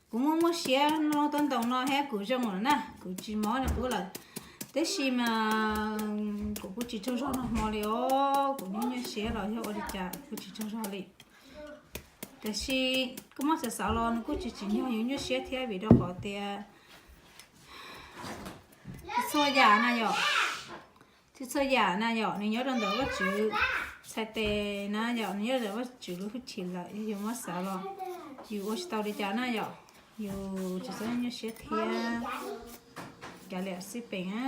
Kuv muaj muaj siab no tau ntau no thiab kuv zoo lawm na, kuv tsis mob li qub lawm. Tab sis mas kuv kuj tsis tsaug zog nag hmo li os, kuv nyuaj nyuaj siab los yog ua li cas kuj tsis tsaug zog li. Tiam sis kuj muab xav xav los nws kuj tsis tsim nyog yus nyuaj siab thiab vim rau qhov tias txhua yam na yom, txhua txhua yam na yom, nws nyob rau ntawm Vajtswv txhais tes na yom, nws nyob rau ntawm Vajtswv lub hwj chim lawm, yog yus muab xav los yus ua tsis tau li cas na yom, yus tsis txhob nyuaj siab thiab. Kav liam xij peem na.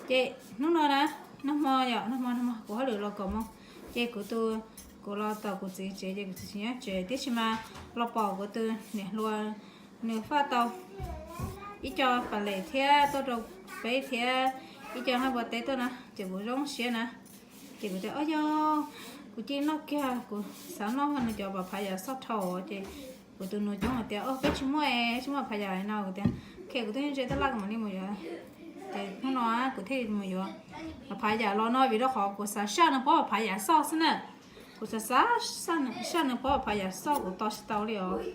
Ces hnub no na, nag hmo yom, nag hmo nag hmo kuv hauj lwm los kaum moos, ces kuv tus, kuv los tom kuv txiv tsev ces kuv txiv tsis nyob tsev, tiam sis mas los pom kuv tus niam hluas nws faj tau ib co pas lem thiab tuaj rau peb thiab ib co nqaij npua teb tuaj na, ces kuv zoo siab na. Ces kuv tias, o yog, kuv cia li noj kiag, kuv xav noj nws cov pas phav yam xoj dhau, ces kuv tus nus coob hais tias, o peb tsis muaj, tsis muaj pas phav yam no. Kuv tias, ok, kuv twb ntse tab laj kuv mam li mus yuav. Ces hnub no kuv thiaj mus yuav pas phav yam los no vim rau qhov kuv xav saj nws pob pas phav yam xoj xwb na. Kuv xav xav saj nws pob pas phav yam xoj kuv tos tsis tau li os.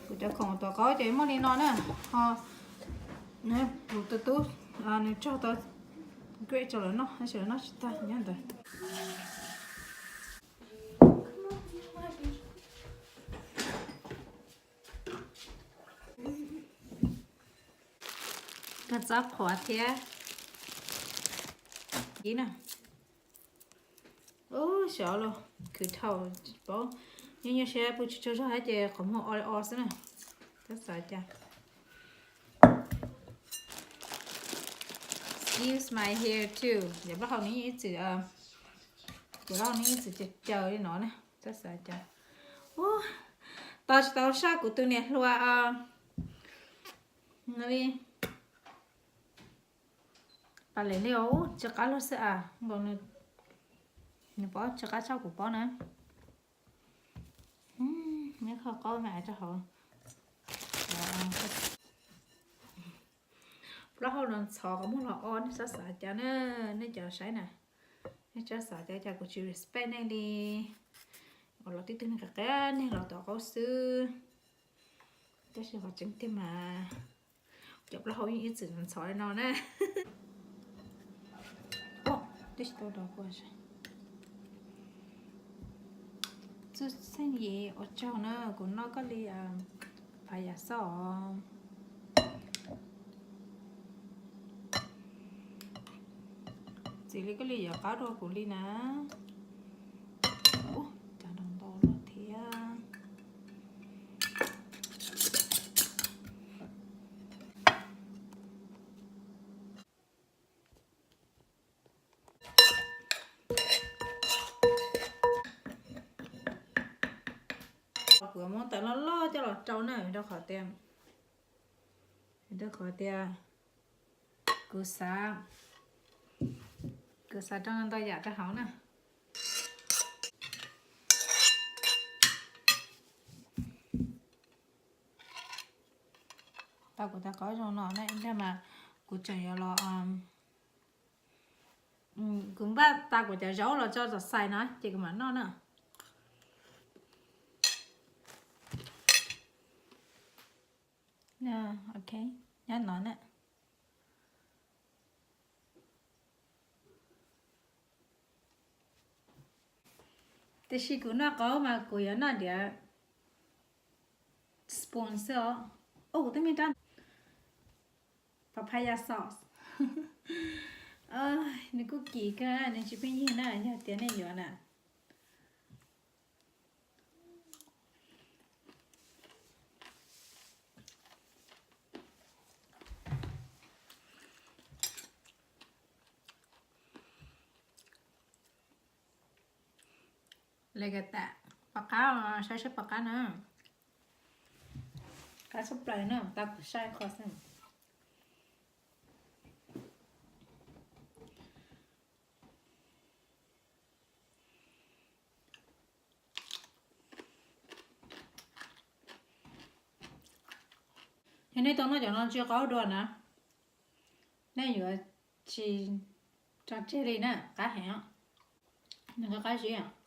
Kuv cov khoom tom qab ces muaj li no na, ho kuv tus tub nws tso tau grape rau lawv noj, tab sis lawv noj tsis tag nyob ntawd. Koj txob qhuav thiab ib na. Ub, xyov los khwv dhau, tsis paub, nyuaj nyuaj siab pw tsis tsaug zog thiab ces qhov muag o li o xwb na. Tab xav cas. Excuse my hair too. Yog plaub hau nws ib txwm, yog plaub hau nws ib txwm caws caws li no na. Tab xav cas. Ub, tos tsis tau saj kuv tus niam hluas no li. Pas lem li os, tsw qab luaj xwb as, nkaus nws pob tsw qab tshaj kuv pob na. Neb kho qaub me aiv rau hauv. Plaub hau no ntxhov qhov muag los o, nej txhob xav cas na, nej cov saib na, nej txhob xav cas cas kuv tsis respect nej li. Uas los tib tug neeg qia qia neeg los tom qaub xwb, tab sis qhov tseeb tiag mas cov plaub hau yeej ib txwm ntxhov li no na. Tib si tau dov kua txuj xeej yim ua tsaug na, kuv noj koj li phav yam xoj. Txiv li koj li yuav qab dua kuv li na. Ub, cas nrog ntau luaj thiab. Kuv muab tais loj loj coj los rau na, rau qhov tias, rau qhov tias kuv xav, kuv xav rau ntau yam rau hauv na. Tau kuv tais qaub zoo no ne, ntag mas kuv tseem yuav los, kuv npaj tas kuv cov zaub los tso tom xais no ces kuv mam noj na. Ok, nyob no na. Tiam sis kuv noj qaub mas kuv yuav noj diav spoon xwb os. Ub, kuv twb me rab papaya sauce. Nws kuj kim kawg, nws tsis pheej yig na, yog tias nej yuav na. Li ka tas, pom qab, saib saib pom qab na. Qab tshaj plaws na, tau kuv saib qho xwb. Yog nej tau noj cov no tsw qaub dua na, nej yuav tsis tso tseg li na, qab heev. Nws qab qab zib.